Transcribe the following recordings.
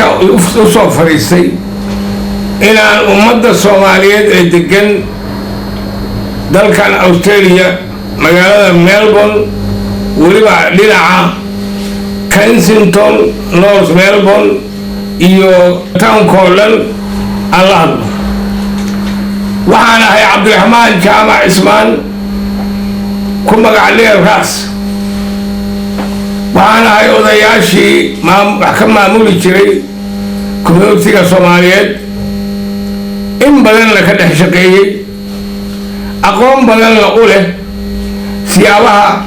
halkaa u soo fadhiistay inaan ummadda Soomaaliyeed ee degan dalkan Australia, magaalada Melbourne, weliba dhinaca Kensington, North Melbourne iyo townkoo dhan aan la hadlo. Waxaan ahay Cabdiraxmaan Jaamac Cismaan, ku magac dheer Raas. Waxaan ahay odayaashii wax ka maamuli jiray community-ga Soomaaliyeed, in badanna ka dhex shaqeeyey, aqoon badanna u leh siyaabaha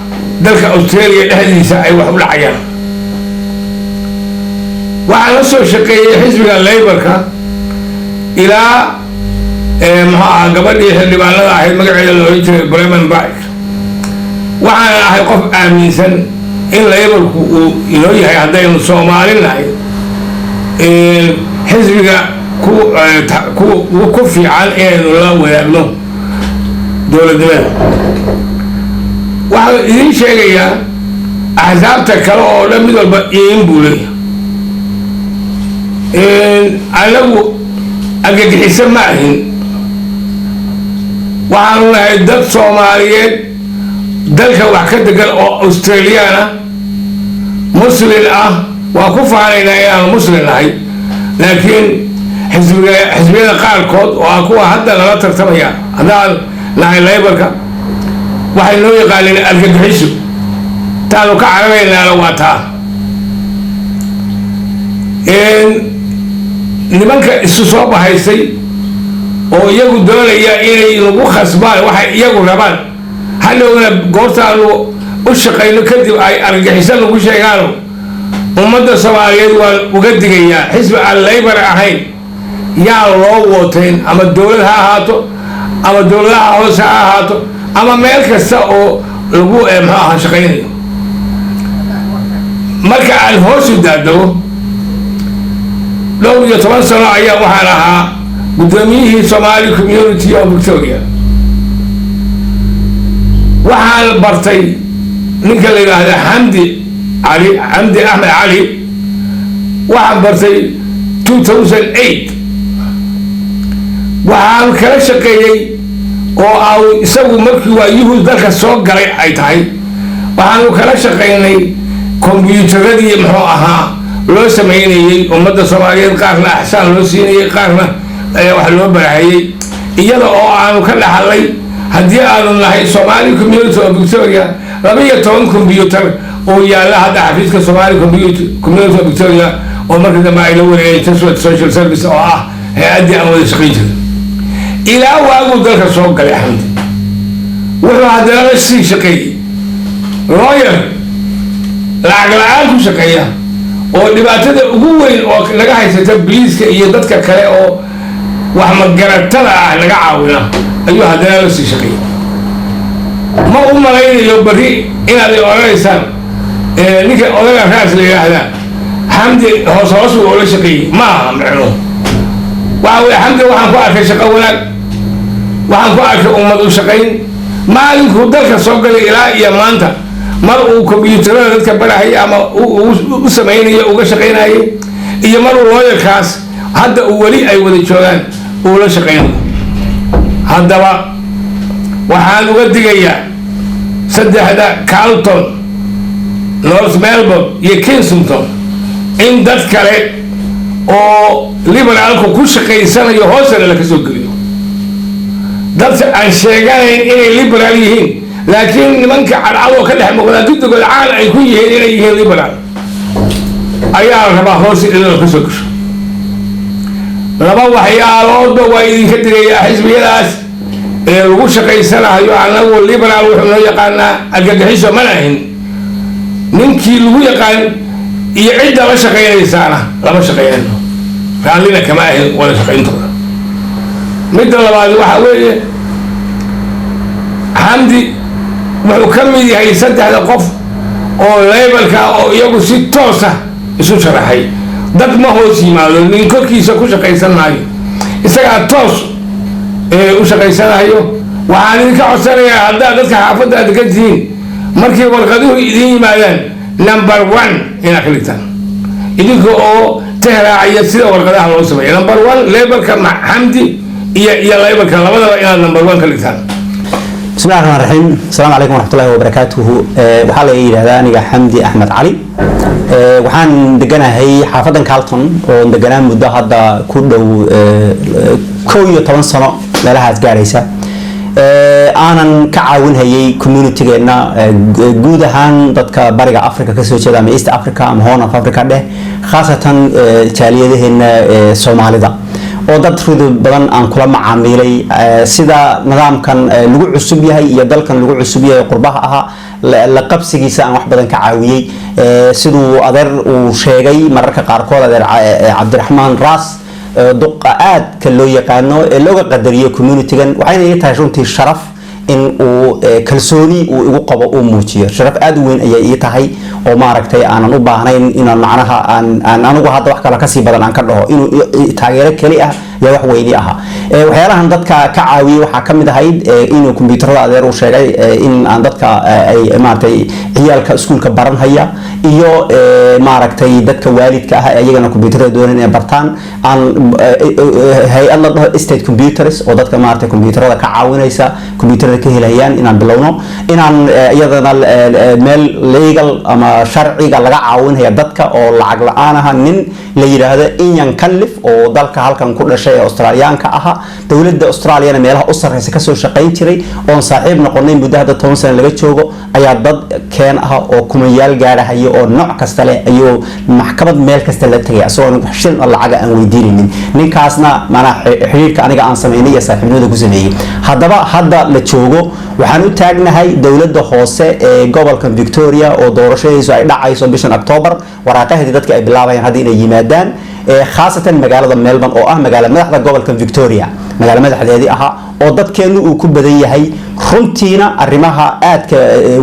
dalka Australia dhexdiisa ay wax u dhacayaan. Waxaan la soo shaqeeyey xisbiga Laborka ilaa, muxuu ahaa, gabadhii xildhibaanada ahayd magaceeda la odhan jiray Bronwyn Pryce. Waxaan ahay qof aaminsan in Laborku uu inoo yahay, haddaynu Soomaali nahay, xisbiga ku fiican inaynu la wadaagno dowladnimada. Waxaan idiin sheegayaa, axsaabta kale oo dhan mid walba iin buu leeyahay. Anagu argagixiso ma ahin. Waxaanu nahay dad Soomaaliyeed, dalka wax ka degan oo Australiana, Muslin ah. Waan ku faanaynaa inaanu Muslim nahay, laakiin xisbiga, xisbiyada qaarkood oo ah kuwa hadda lala tartamaya, haddaan nahay Laborka, waxay noo yaqaaneen argagixiso. Taanu ka cararaynaana waa taa. Nimanka isu soo bahaystay oo iyagu doonaya inay nagu khasbaan waxay iyagu rabaan, hadhowna goortaanu u shaqayno kadib ay argagixiso nagu sheegaano, ummadda Soomaaliyeed waan uga digayaa: xisbi aan Labor ahayn yaa loo wooteen, ama dowlad ha ahaato, ama dowladaha hoose ha ahaato, ama meel kasta oo lagu, muxuu ahaa, shaqaynayo. Marka aan hoosu daadago, dhowr iyo toban sano ayaa waxaan ahaa guddoomiyihii Somali Community of Victoria. Waxaan bartay ninka la yidhaahda Xamdi Cali, Xamdi Axmed Cali. Waxaan bartay 2008. Waxaan kala shaqeeyey oo au isagu markii waayuhu dalka soo galay ay tahay, waxaanu kala shaqaynay kombyuutaradii, muxuu ahaa, loo samaynayey ummadda Soomaaliyeed. Qaarna axsaan loo siinayey, qaarna wax loo barahayey, iyada oo aanu ka dhaxalay, haddii aanu nahay Somali Community of Victoria, 12 combyuutar oo yaalla hadda xafiiska Somali Community of Victoria, oo markii dambe ay la wareegay Chatsworth Social Service, oo ah hay-addii aan wada shaqayn jiray. Ilaa waaguu dalka soo galay Xamdi, wuxuu haddana la sii shaqeeyey lawyer lacag la-aan ku shaqeeya, oo dhibaatada ugu weyn oo naga haysata biliiska iyo dadka kale oo wax magaratada ah naga caawina ayuu haddana la sii shaqeeyey. Ma u malaynayo berri inaad i odhanaysaan ninka odaga Raas la yidhaahdaa Xamdi hoos hoos uu oola shaqeeyey. Ma aha micno. Waxa weye, Xamdi waxaan ku arkay shaqo wanaag, waxaan ku arkay ummad u shaqayn. Maalinkuu dalka soo galay ilaa iyo maanta, mar uu kombyuutarada dadka barahayay ama u samaynayo, uga shaqaynayay, iyo mar uu lawyerkaas hadda uu weli ay wada joogaan uu la shaqaynayo. Haddaba waxaan uga digayaa saddexda Carlton, North Melbourne iyo Kensington in dad kale oo Liberaalku ku shaqaysanayo hoosana laka soo geliyo, dad aan sheeganayn inay Liberaal yihiin, laakiin nimanka cadcadoo ka dhex muuqdaa guddigood caan ay ku yihiin inay yihiin Liberaal ayaa la rabaa hoos in laka soo gasho. Laba waxyaaloodba waa idinka digayaa xisbiyadaas ee lagu shaqaysanayo. Annagu Liberaal wuxuu noo yaqaanaa argagixiso mana ahin. Ninkii lagu yaqaan iyo cidda la shaqaynaysaana lama shaqaynayno, raallina kama ahin wada shaqayntooda. Midda labaad waxaa weeye, Xamdi wuxuu ka mid yahay saddexda qof oo Laborka oo iyagu si toosa isu sharaxay. Dad ma hoos yimaado, nin korkiisa ku shaqaysan maayo, isagaa toos u shaqaysanayo. Waxaan idinka codsanayaa, haddaad dadka xaafadda aad degan tihiin, markii warqaduhu idiin yimaadaan, number one inaad ka dhigtaan idinka oo Tixraacaya sida warqadaha loo sameeyo. Number one, Laborka Xamdi iyo Laborka labadaba inaad number one ka dhigtaan. Bismi llahi raxmaan raxiim. Asalaamu calaykum waraxmatullahi wabarakaatuhu. Waxaa la yidhahdaa aniga Xamdi Axmed Cali. Waxaan deganahay xaafadan Carlton oo deganaa muddo hadda ku dhow 11 sano meelahaas gaaraysa. Aanan ka caawinhayay communitygeenna guud ahaan, dadka Bariga Africa kasoo jeeda ama East Africa ama Horn of Africa dheh, khaasatan jaaliyadaheena Soomaalida, oo dad rudi badan aan kula macaamilay sida nidaamkan lagu cusub yahay iyo dalkan lagu cusub yahay, qurbaha ahaa la qabsigiisa aan wax badan ka caawiyey. Siduu adeer uu sheegay mararka qaarkood, adeer Cabdiraxmaan Raas, duqa aadka loo yaqaano ee looga qadariyo communitygan, waxayna ii tahay runtii sharaf in uu kalsooni uu igu qabo uu muujiyo. Sharaf aada u weyn ayay ii tahay oo maaragtay aanan u baahnayn inaan macnaha aan anigu hadda wax kale kasii badan aan ka dhaho. Inuu taageero keli ah yaa wax weyni ahaa. Waxyaalahan dadka ka caawiyey waxaa ka mid ahayd inuu kombiyuutarada, adeer uu sheegay, in aan dadka ay maaragtay ciyaalka iskuulka baranhaya iyo maaragtay dadka waalidka ah ee iyagana kombiyuutarada doonan inay bartaan, aan hay-ad la dhaho State Computers oo dadka maaragtay kombiyuutarada ka caawinaysa, kombiyuutarada ka helayaan, inaan bilowno, inaan iyadana meel legal ama sharciga laga caawinaya dadka oo lacag la-aan aha, nin la yidhaahdo Ian Cunliffe oo dalka halkan ku dhashay ee Australiyaanka ahaa, dowladda Australiana meelaha u sarreysa kasoo shaqayn jiray, oon saaxiib noqonay muddo hadda 10 sano laga joogo, ayaa dad keen ah oo kumanyaal gaadhahaya oo nooc kasta leh ayuu maxkamad meel kasta la tegay, isagoon wax shil oo lacaga aan weydiinaynin. Ninkaasna maanaa xiriirka aniga aan sameynay iyo saaxiibnimada ku sameeyey. Haddaba hadda la joogo waxaan u taagnahay dowladda hoose ee gobolka Victoria oo doorashadiisu ay dhacayso bishan October, waraaqaheedii dadka ay bilaabayaan hadda inay yimaadaan, khaasatan magaalada Melbourne oo ah magaala madaxda gobolka Victoria, magaala madaxdeedii ahaa oo dadkeenu uu ku badan yahay. Runtiina arrimaha aadka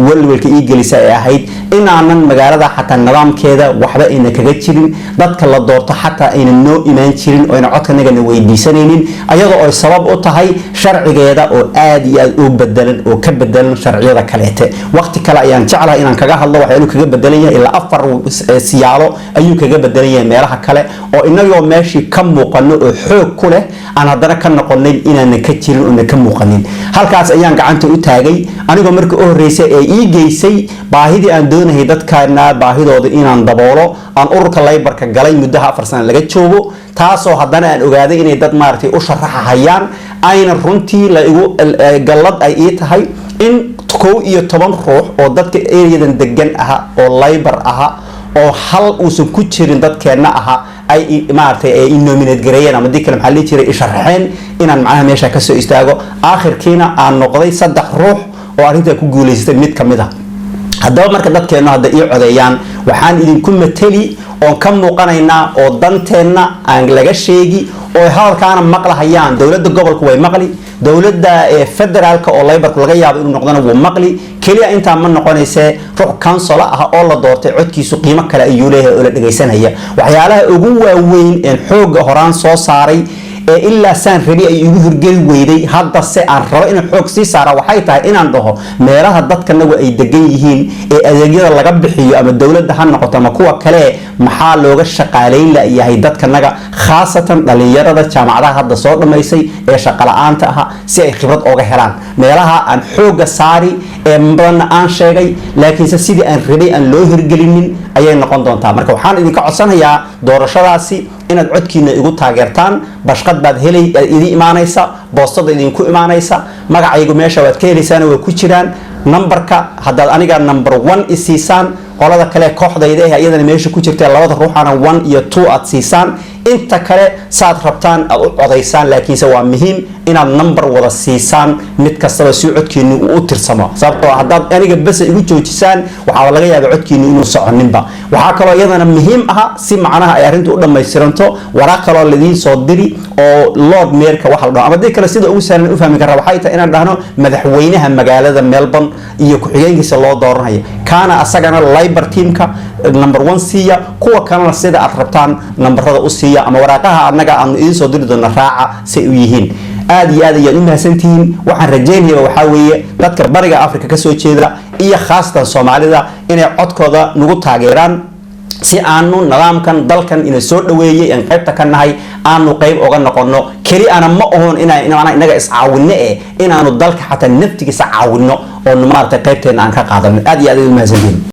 welwelka ii gelisa ee ahayd inaanan magaalada xataa nidaamkeeda waxba ayna kaga jirin, dadka la doorto xataa ayna noo imaan jirin oo ayna codkanagana weydiisanaynin, ayadoo ay sabab u tahay sharcigeeda oo aad iyo aad u bedelan oo ka bedelan sharciyada kaleete. Waqti kale ayaan jeclahay inaan kaga hadlo waxyaaluu kaga bedelan yahay. Ilaa afar siyaalo ayuu kaga bedelan yahay meelaha kale, oo inagoo meeshii ka muuqano oo xoog ku leh aan haddana ka noqonayn inaanan ka jirin oona ka muuqanin. Halkaas ayaan gacanta u taagay anigoo markii u horreysay ee ii geysay baahidii aan doonayay dadkana baahidooda inaan daboolo, aan ururka Laborka galay muddaha 4 sana laga joogo, taasoo haddana aan ogaaday inay dad maaragtay u sharaxahayaan, ayna runtii la igu gallad ay ii tahay in 11 ruux oo dadka areadan degan aha oo Labor aha oo hal uusan ku jirin dadkeenna aha ay maaragtay ay nominate gareeyeen, ama dii kale maxaa la dhihi jiray, isharaxeen inaan macnaha meesha kasoo istaago. Aakhirkiina aan noqday saddex ruux oo arrintaa ku guulaystay mid ka mid ah. Haddaba marka dadkeennu hadda ii codeeyaan, waxaan idinku mateli oon ka muuqanaynaa oo danteenna aan laga sheegi oo hadalkaana maqlahayaan. Dowladda gobolku way maqli, dowladda federaalka oo Laborku laga yaabo inuu noqdona wuu maqli. Keliya intaa ma noqonaysee, ruux councillor ah oo la doortay codkiisu qiimo kale ayuu leeyahay oo la dhegaysanaya. Waxyaalaha ugu waaweyn een xoogga horaan soo saaray ee ilaa saan rabi ay igu hirgeli weyday, hadda se aan rabo inaan xoog sii saara, waxay tahay inaan dhaho meelaha dadkanagu ay degan yihiin ee adeegyada laga bixiyo, ama dowladda ha noqoto ama kuwa kale, maxaa looga shaqaalayn layahay dadkanaga, khaasatan dhalinyarada jaamacadaha hadda soo dhammaysay ee shaqala-aanta aha, si ay khibrad ooga helaan? Meelaha aan xoogga saari ee badanna aan sheegay, laakiinse sidii aan rabay aan loo hirgelinin ayay noqon doontaa. Marka waxaan idinka codsanayaa doorashadaasi inaad codkiina igu taageertaan. Bashqad baad helay idin imaanaysa, boostada idinku imaanaysa, magacaygu meesha waad ka helaysaana, waa ku jiraan numberka. Haddaad aniga number one i siisaan, qolada kale kooxdayda eh iyadana meesha ku jirta, labada ruuxana one iyo two aad siisaan, inta kale saad rabtaan aad u codaysaan, laakiinse waa muhiim inaad number wada siisaan mid kastaba si codkiinu uu u tirsamo. Sababtoo haddaad aniga besa igu joojisaan, waxaa laga yaaba codkiinu inuu soconinba. Waxaa kaloo iyadana muhiim aha, si macnaha ay arrintu u dhammaystiranto, waraaq kaloo laidiin soo diri oo Lord Mayorka waxa la dhaho, ama dii kale sida ugu sahlan u fahmi karra waxay tahay inaan dhahno madaxweynaha magaalada Melbourne iyo ku-xigeenkiisa loo dooranayo, kaana asagana Labor teamka number one siiya, kuwa kalena sida aad rabtaan nambarada u siiya, ama waraaqaha annaga aanu idiin soo diri doona raaca say u yihiin. Aad iyo aad ayaad u mahadsantihiin. Waxaan rajaynaya waxaa weeye dadka Bariga Africa kasoo jeeda iyo khaasatan Soomaalida inay codkooda nagu taageeraan. Si aanu nidaamkan dalkan ina soo dhaweeyey aan qaybta ka nahay aanu qayb oga noqono. Keli ana ma ohoon inaa inaga iscaawinno inaanu dalka xataa naftigiisa caawinno, oonu maaragtay qaybteena aan ka qaadano. Aad iyo aad ay u mahadsantihin.